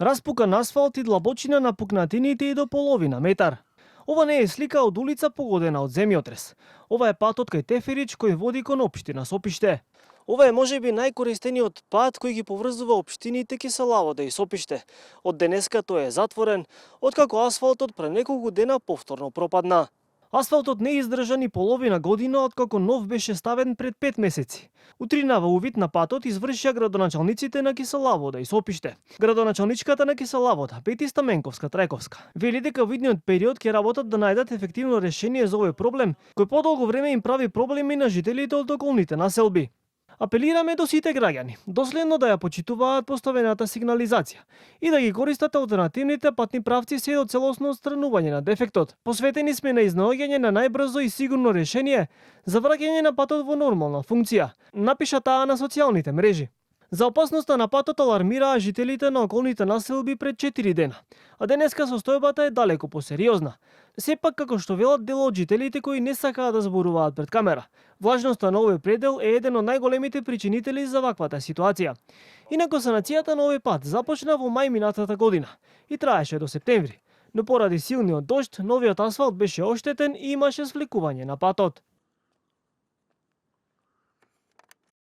Распукан асфалт и длабочина на пукнатините и до половина метар. Ова не е слика од улица погодена од земјотрес. Ова е патот кај Теферич кој води кон општина Сопиште. Ова е можеби најкористениот пат кој ги поврзува општините Киселавода и Сопиште. Од денеска тој е затворен, откако асфалтот пред неколку дена повторно пропадна. Асфалтот не издржа ни половина година откако нов беше ставен пред 5 месеци. Утринава увид на патот извршија градоначалниците на Киселавода и Сопиште. Градоначалничката на Киселавода, Пети Стаменковска-Трајковска, вели дека во идниот период ќе работат да најдат ефективно решение за овој проблем, кој подолго време им прави проблеми на жителите од околните населби. Апелираме до сите граѓани доследно да ја почитуваат поставената сигнализација и да ги користат алтернативните патни правци се до целосно отстранување на дефектот. Посветени сме на изнаоѓање на најбрзо и сигурно решение за враќање на патот во нормална функција, напиша таа на социјалните мрежи. За опасноста на патот алармираа жителите на околните населби пред 4 дена, а денеска состојбата е далеку посериозна. Сепак, како што велат дел од жителите кои не сакаат да зборуваат пред камера, влажноста на овој предел е еден од најголемите причинители за ваквата ситуација. Инаку санацијата на овој пат започна во мај минатата година и траеше до септември, но поради силниот дожд, новиот асфалт беше оштетен и имаше свлекување на патот.